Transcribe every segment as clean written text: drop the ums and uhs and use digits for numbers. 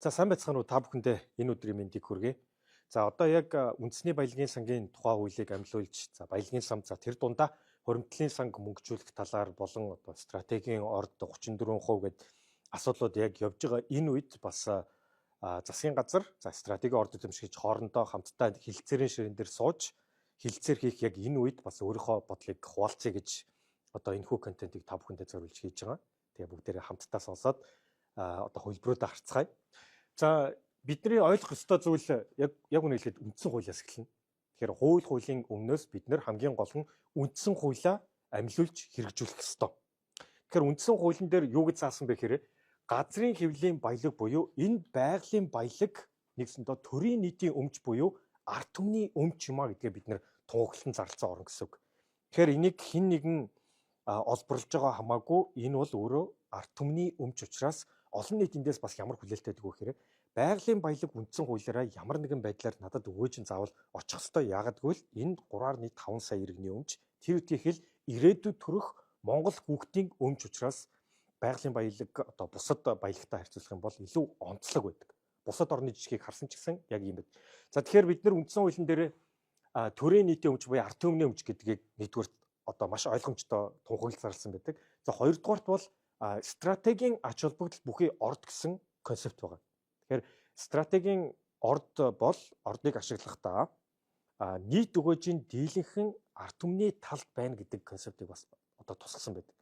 За, сайн байцгаана уу, та бүхэндээ энэ өдрийн мэндийг хүргэе. За, одоо яг үндэсний баялагын сангийн тухай хуулийг амлуулж, за баялагын сан, за тэр дундаа хуримтлалын санг мөнгөжүүлэх талаар болон одоо стратегийн орд 34% гээд асуудлууд яг явж байгаа энэ үед бас засгийн газар, за стратегийн орд эзэмшигч хоорондоо хамтдаа хэлэлцээрийн ширээн дээр сууж хэлэлцээр хийх яг энэ үед бас өөрийнхөө бодлыг хуваалцъя гэж одоо энэхүү контентыг та бүхэндээ зориулж хийж байгаа. Тэгээ бүгдээрээ хамтдаа сонсоод одоо хувилбаруудаа харцгаая. За, бидний ойлгох ёстой зүйл яг үнэ хэлэхэд үндсэн хуулиас эхэлнэ. Тэгэхээр хуулийн өмнөөс бид нар хамгийн гол нь үндсэн хуулиа амилуулж хэрэгжүүлэх ёстой. Тэгэхээр үндсэн хуулийн дээр юу гэж заасан бэ гэхээр газрын хэвлэлийн баялаг буюу энэ байгалийн баялаг нэгсэндээ төрийн нийтийн өмч буюу ард түмний өмч юм а гэдгээ бид нар тунхаглан зарласан орно гэсэн үг. Тэгэхээр энийг хэн нэгэн олборлож байгаа хамаагүй, энэ бол өөрөө ард түмний өмч учраас олон нийт эндээс бас ямар хүлээлттэй байдаг вэ гэхээр байгалийн баялаг үндсэн хуулиараа ямар нэгэн байдлаар надад өгөөж нь заавал очих ёстой. Яагаад гэвэл энэ 3.5 сая иргэний өмч, тэр үеийнхэл ирээдүйд төрөх Монгол хүүхдийн өмч учраас байгалийн баялаг одоо бусад баялагтай харьцуулах юм бол илүү онцлог байдаг. Бусад орны жишгийг харсан ч гэсэн яг ийм байд. За, тэгэхээр бид нар үндсэн хуулийн дээр төрийн нийтийн өмч буюу ард түмний өмч гэдгийг нэгдүгээр одоо маш ойлгомжтой тунхаглал зарласан байдаг. За, хоёрдугаарт бол стратегийн ач холбогдол бүхий орд гэсэн концепт байгаа. Тэгэхээр стратегийн орд бол ордыг ашиглахдаа нийт өгөөжийн дийлэнхэн ард түмний талд байна гэдэг концептыг бас одоо тусгасан байдаг.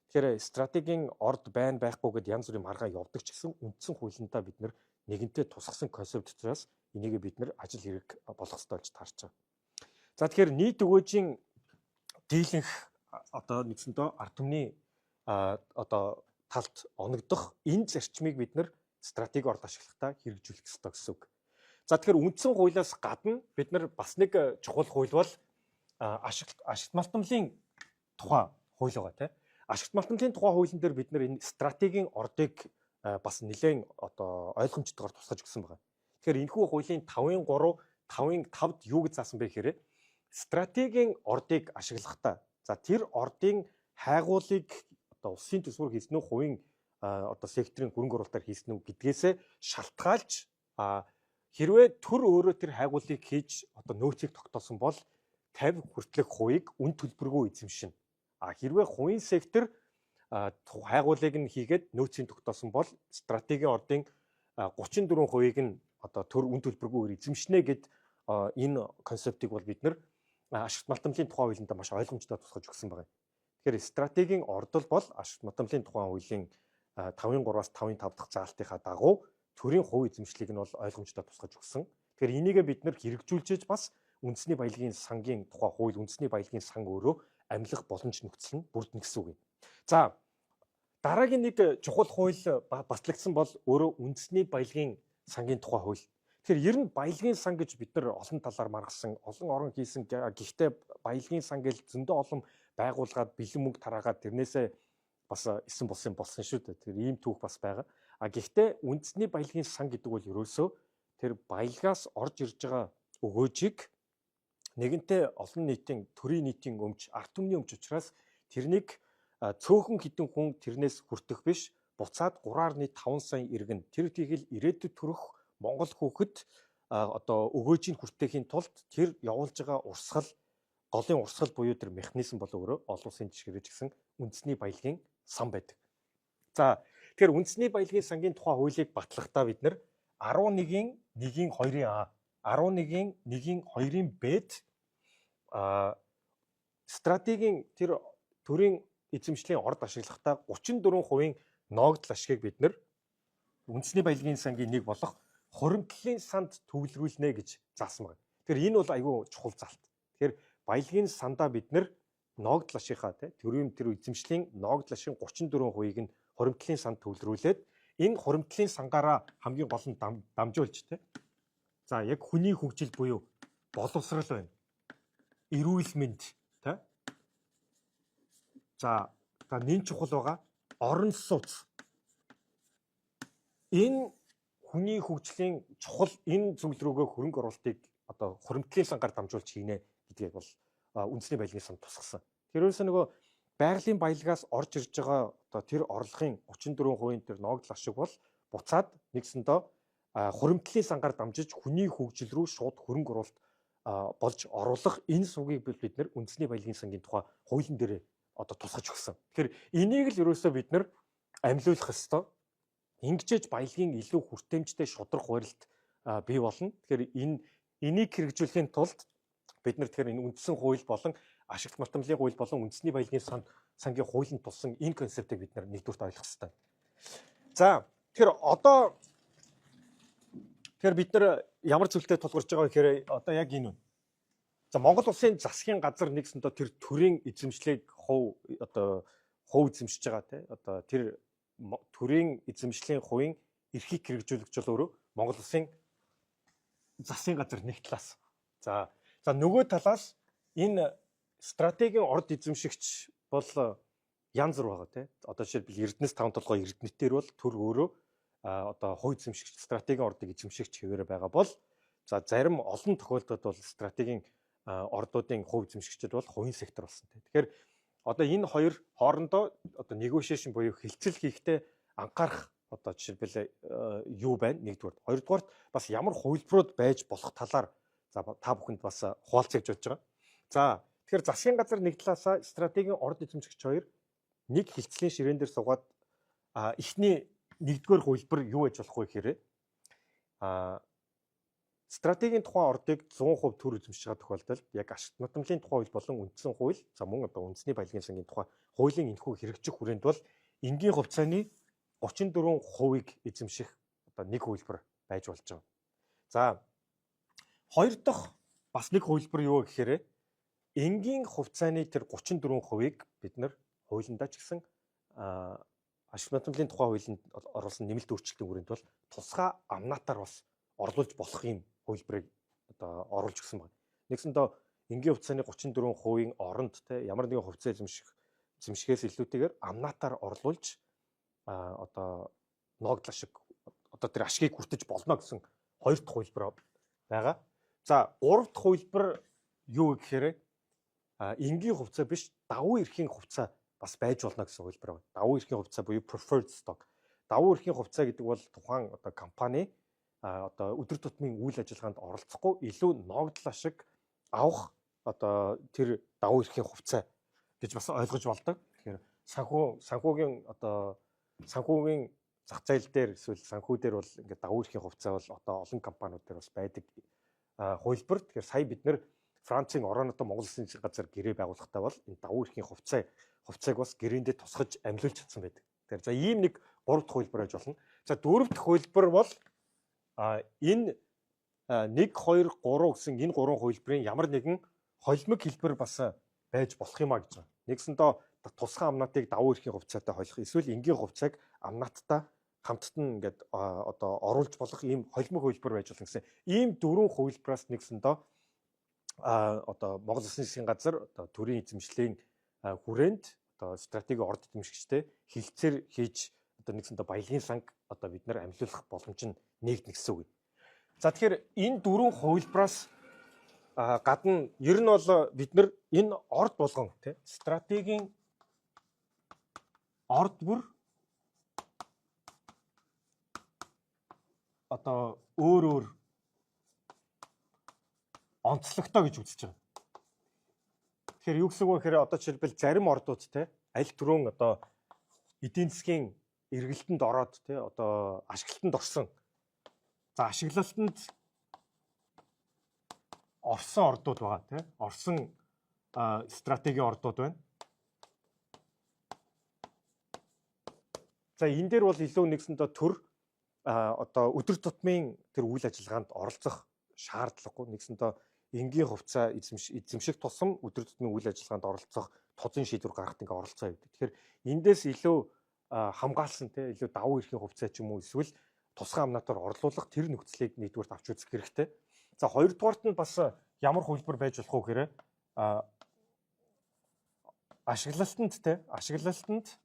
Тэгэхээр стратегийн орд байна, байхгүй гэд янз бүрийн маргаа явдаг ч гэсэн үндсэн хуулиндаа бид нар нэгэнтээ тусгасан концепт учраас энийг бид нар ажил хэрэг болгох ёстой болж таарч байгаа. За, тэгэхээр нийт өгөөжийн дийлэнх одоо нэгсэндээ ард түмний одоо талд оногдох энэ зарчмыг бид нар стратеги орд ашиглахдаа хэрэгжүүлэх ёстой гэсэн үг. За, тэгэхээр үндсэн хуулиас гадна бид нар бас нэг чухал хууль бол ашигт малтамлын тухай хууль байгаа, тийм. Ашигт малтамлын тухай хуулийн дээр бид нар энэ стратегийн ордыг бас нэлээд одоо ойлгомжтойгоор тусгаж өгсөн байгаа. Тэгэхээр энэхүү хуулийн 5-ын 3, 5-ын 5-д юу гэж заасан бэ гэхээр стратегийн ордыг ашиглахдаа, за тэр ордын хайгуулыг одоо улсын төсвөр хийсэн үү, хувийн одоо секторын хөрөнгө оруулалтаар хийсэн үү гэдгээсээ шалтгаалж, хэрвээ төр өөрөө тэр хайгуулыг хийж одоо нөөцийг тогтоосон бол 50 хүртэлх хувийг үн төлбөргүй эзэмшинэ. А хэрвээ хувийн сектор хайгуулыг нь хийгээд нөөцийг тогтоосон бол стратегийн ордын 34%-ийг нь одоо төр үн төлбөргүйгээр эзэмшинэ гэд энэ концептыг бол бид нар ашигт малтамлын тухай хуулинд маш ойлгомжтой тусгаж өгсөн байгаа. Тэгэхээр стратегийн ордол бол ашигт малтамлын тухай хуулийн 5-ын 3-аас 5-ын 5 дахь заалтынхаа дагуу төрийн хувь эзэмшлийг нь бол ойлгомжтой тусгаж өгсөн. Тэгэхээр энийгээ бид нар хэрэгжүүлжээж бас үндэсний баялагын сангийн тухай хууль, үндэсний баялагын сан өөрөө амилах боломж нөхцөл нь бүрдэнэ гэсэн үг юм. За, дараагийн нэг чухал хууль батлагдсан бол өөрөө үндэсний баялагын сангийн тухай хууль. Тэгэхээр ер нь баялагын сан гэж бид нар олон талаар маргасан, олон орон хийсэн. Гэхдээ баялагын сан гэж зөндөө олон байгууллагад бэлэн мөнгө тараагаад тэрнээсээ бас эсэн болсон болсон шүү дээ. Тэр ийм түүх бас байгаа. А гэхдээ үндэсний баялагын сан гэдэг бол ерөөсөө тэр баялагаас орж ирж байгаа өгөөжийг нэгэнтээ олон нийтийн, төрийн нийтийн өмч, ард түмний өмч учраас тэрнийг цөөхөн хэдэн хүн тэрнээс хүртэх биш, буцаад 3.5 сая иргэн, тэр тийхэл ирээдүйд төрөх монгол хүүхэд одоо өгөөжийг хүртээхийн тулд тэр явуулж байгаа урсгал, голын урсгал буюу тэр механизм бол өөрөө олон улсын жишгэрэж гисэн үндэсний баялагын сан байдаг. За, тэгэхээр үндэсний баялагын сангийн тухай хуулийг батлахдаа бид нар 11-ийн 1-ийн 2-ын А, 11-ийн 1-ийн 2-ын Б-д стратегийн тэр төрийн эзэмшлийн орд ашиглахдаа 34%-ийн ноогдол ашигыг бид нар үндэсний баялагын сангийн нэг болох хуримтлалын санд төвлөрүүлнэ гэж заасан байна. Тэгэхээр энэ бол айгүй чухал залт. Тэгэхээр баялагын сандаа бид нар ноогдол ашигынхаа, тий, төрийн тэр эзэмшлийн ноогдол ашигын 34%-ийг нь хуримтлалын санд төвлөрүүлээд энэ хуримтлалын сангаараа хамгийн гол нь дамжуулж, тий. За, яг хүний хөгжил буюу боловсрал байна. Эрүүл мэнд, тий. За, за нэн чухал байгаа орон сууц. Энэ хүний хөгжлийн чухал энэ зүйл рүүгээ хөрөнгө оруулалтыг одоо хуримтлалын сангаар дамжуулж хийнэ гэдгийг бол үндэсний баялагын сан тусгасан. Тэр ерөөсөө нөгөө байгалийн баялагаас орж ирж байгаа одоо тэр орлогын 34% тэр ноогдол ашиг бол буцаад нэгсэндээ хуримтлалын сангаар дамжиж хүний хөгжил рүү шууд хөрөнгө оруулалт болж оруулах энэ сувгийг бид нэр үндэсний баялагын сангийн тухай хуулийн дээр одоо тусгаж өгсөн. Тэгэхээр энийг л ерөөсөө бид нэр амлиулах ёстой. Ингэжээж баялагын илүү хүртээмжтэй шударга хуурилт бий болно. Тэгэхээр энийг хэрэгжүүлэхийн тулд бид нар тэгэхээр энэ үндсэн хууль болон ашигт мартамлын хууль болон үндэсний баялагын сангийн хуулинд туссан энэ концептыг бид нар нэгдүгürt ойлгох ёстой. За, тэгэхээр одоо тэгэхээр бид нар ямар зүйлтэй тулгарч байгаа гэхээр одоо яг энэ үн. За, Монгол улсын засгийн газар нэгсэндээ тэр төрийн эзэмшлийг хувь одоо хувь эзэмшиж байгаа тий одоо тэр төрийн эзэмшлийн хувийн эрхийг хэрэгжүүлэгч бол өөрөө Монгол улсын засгийн газар нэг талаас. За нөгөө талаас энэ стратегийн орд эзэмшигч бол янз бүр байгаа тий. Одоо жишээлбэл Эрдэнэс таван толгой Эрдэнэтээр бол төр өөрөө одоо хувь эзэмшигч стратегийн ордыг эзэмшигч хэвээрээ байгаа бол за зарим олон тохиолдолд бол стратегийн ордуудын хувь эзэмшигчид бол хувийн сектор болсон тий. Тэгэхээр одоо энэ хоёр хоорондоо одоо negotiation буюу хилцэл хийхдээ анхаарах одоо жишээлбэл юу байна нэгдүгээр. Хоёрдугаарт бас ямар хувилбарууд байж болох талаар за та бүхэнд бас хуваалцъя гэж бодож байгаа. За, тэгэхээр засгийн газар нэг талаасаа стратегийн орд эзэмшигч хоёр нэг хилцлийн ширээн дээр суугаад эхний нэгдүгээр хувилбар юу байж болох вэ гэхээр стратегийн тухайн ордыг 100% төр эзэмшиж байгаа тохиолдолд яг ашигт нутамлын тухай хууль болон үндсэн хууль, за мөн одоо үндэсний баялагын сангийн тухай хуулийн энэхүү хэрэгжих хүрээнд бол энгийн хувьцааны 34%-ийг эзэмших одоо нэг хувилбар байж болж байгаа. За, хоёр дахь бас нэг хувилбар юу гэхээр энгийн хувьцааны тэр 34%-ийг бид нар хуулиндаа ч гэсэн ашиг нутамлын тухай хуулинд оруулсан нэмэлт өөрчлөлтийн хүрээнд бол тусгай амнаатаар бас орлуулж болох юм хувилбарыг одоо оруулж өгсөн байна. Нэгсэндээ энгийн хувьцааны 34%-ийн оронд те ямар нэгэн хувьцаа эзэмшихээс илүүтэйгээр амнаатаар орлуулж одоо ногдол ашиг одоо тэр ашигыг хүртэж болно гэсэн хоёр дахь хувилбар байгаа. За, гурав дахь хувилбар юу гэхээр энгийн хувьцаа биш давуу эрхийн хувьцаа бас байж болно гэсэн хувилбар байна. Давуу эрхийн хувьцаа буюу preferred stock. Давуу эрхийн хувьцаа гэдэг бол тухайн одоо компани одоо өдөр тутмын үйл ажиллагаанд оролцохгүй илүү ногдол ашиг авах одоо тэр давуу эрхийн хувьцаа гэж бас ойлгож болдог. Тэгэхээр санхүүгийн одоо санхүүгийн зах зээл дээр эсвэл санхүү дээр бол ингээд давуу эрхийн хувьцаа бол одоо олон компаниуд дээр бас байдаг хувилбар. Тэгэхээр сая бид нэр Францын Оронотой Монгол Улсын засгийн газар гэрээ байгуулахдаа бол энэ давуу эрхийн хувьцааг бас гэрээндээ тусгаж амлуулж чадсан байдаг. Тэгэхээр за ийм нэг гурав дахь хувилбар байж болно. За, дөрөв дэх хувилбар бол энэ 1 2 3 гэсэн энэ гурван хувилбарын ямар нэгэн холимог хэлбэр бас байж болох юм а гэж байгаа. Нэгсэндээ тусгай амнаатыг давуу эрхийн хувьцаатай холих эсвэл энгийн хувьцааг амнааттай хамтд нь ингээд одоо оруулж болох ийм холимог хувилбар байж болно гэсэн. Ийм дөрвөн хувилбараас нэгсэндээ одоо Монгол Улсын засгийн газар одоо төрийн эзэмшлийн хүрээнд одоо стратегийн орд эзэмшигчтэй хилцээр хийж одоо нэгсэндээ баялагын санг одоо бид нар амлиулах боломж нь нэгдэнэ гэсэн үг. За, тэгэхээр энэ дөрвөн хувилбараас гадна ер нь бол бид нар энэ орд болгон тий стратегийн орд бүр одоо өөр өөр онцлогтой гэж үзэж байгаа. Тэгэхээр юу гэсэн үг вэ гэхээр одоо жишээлбэл зарим ордууд те аль түрүүн одоо эдийн засгийн эргэлтэнд ороод те одоо ашиглалтанд орсон. За, ашиглалтанд орсон ордууд байгаа те. Орсон стратегийн ордууд байна. За, энэ дээр бол илүү нэгсэндээ төр одоо өдөр тутмын тэр үйл ажиллагаанд оролцох шаардлагагүй. Нэгсэндээ энгийн хувьцаа эзэмших тусам өдөр тутмын үйл ажиллагаанд оролцох тузын шийдвэр гаргахад ингээ оролцоо явдаг. Тэгэхээр эндээс илүү хамгаалсан те илүү давуу эрхийн хувьцаа ч юм уу эсвэл тусгай амнаатаар орлуулах тэр нөхцөлийг нэгдүгээрт авч үзэх хэрэгтэй. За, хоёрдугаарт нь бас ямар хувилбар байж болох вэ гэхээр ашиглалтанд те ашиглалтанд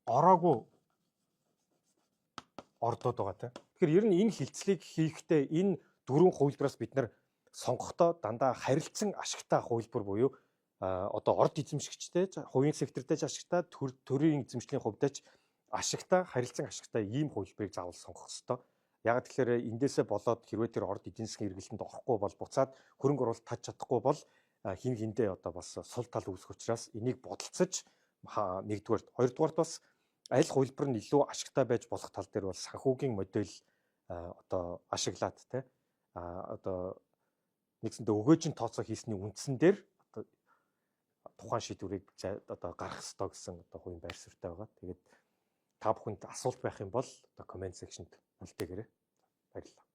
ороогүй ордууд байгаа те. Тэгэхээр ер нь энэ хилцлийг хийхдээ энэ дөрвөн хувилбараас бид нар сонгохдоо дандаа харилцан ашигтай хувилбар буюу одоо орд эзэмшигчтэй, хувийн сектортэй ч ашигтай, төрийн эзэмшлийн хувьдаа ч Ашигтай, харилцан ашигтай ийм хувилбарыг заавал сонгох ёстой. Яг тэгэхээр эндээсээ болоод хэрвээ тэр орд эдийн засгийн эргэлтэнд орохгүй бол буцаад хөрөнгө оруулалт татж чадахгүй бол хин хиндээ одоо бас сул тал үүсэх учраас энийг бодолцож, нэгдүгээр, хоёрдугаарт бас аль хувилбар нь илүү ашигтай байж болох тал дээр бол санхүүгийн модель одоо ашиглаад, те, одоо нэгсэндээ өгөөжин тооцоо хийсний үндсэн дээр одоо тухайн шийдвэрийг одоо гаргах ёстой гэсэн одоо хувийн байр суурьтай байгаа. Тэгээд та бүхэнд асуулт байх юм бол одоо comment section-д үлдээгээрэй. Баярлалаа.